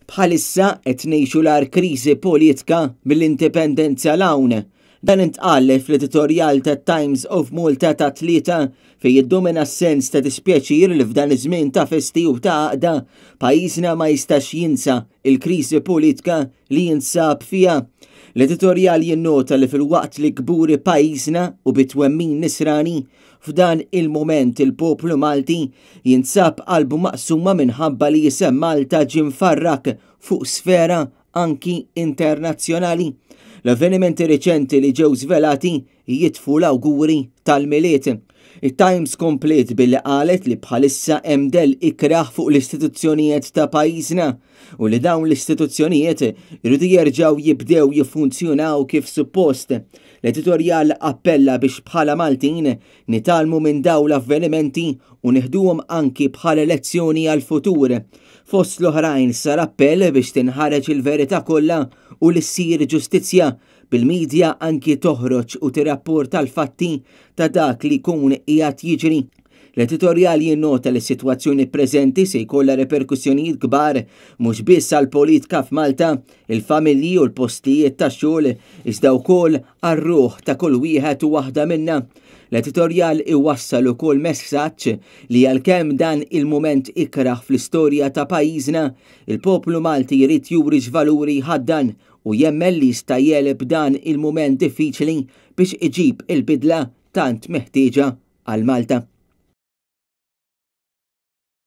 Bħalissa qed ngħixu l-agħar kriżi politika mill-Indipendenza 'l hawn. Dan intqal fl-editorjal tat-Times of Malta tat-Tlieta fejn jiddomina s-sens ta' dispjaċir li f'dan iż-żmien ta' festi u ta' għaqda, pajjiżna ma jistax jinsa l-kriżi politika li jinsab fiha. L-editorjal jinnota li filwaqt li kburi pajjiżna u bi twemmin nisrani, F'dan il-mument il-poplu Malti jinsab qalbu maqsuma minħabba li isem Malta ġie mfarrak fuq sfera anki internazzjonali. L-avvenimenti riċenti li ġew żvelati jitfu l-awguri tal-Milied. It-Times kompliet billi qalet li bħalissa hemm dell ikrah fuq l-istituzzjonijiet ta' pajjiżna u li dawn l-istituzzjonijiet iridu jerġgħu jibdew jiffunzjonaw kif suppost. L-editorjal appella biex bħala Maltin nitgħallmu minn dawn l-avvenimenti u nieħduhom anki bħala lezzjoni għall-futur. Fost l-oħrajn sar appell biex tinħareġ il-verità kollha u li ssir ġustizzja, bil-media anki toħroġ u tirrapporta l-fatti ta' dak li jkun qiegħed jiġri. L-editorjal jinnota li s-sitwazzjoni preżenti se jkollha reperkussjonijiet kbar mhux biss għall-politka f'Malta, il-familji u l-postijiet tax-xogħol, iżda wkoll għar-ruħ ta' kull wieħed u waħda minna. L-editorjal iwassal ukoll messaġġ li għalkemm dan il-mument ikrah fl-istorja ta' pajjiżna, il-poplu Malti jrid juri x'valuri jħaddan u jemmen li jista' jegħleb dan il-mument diffiċli biex iġib il-bidla tant meħtieġa għal Malta.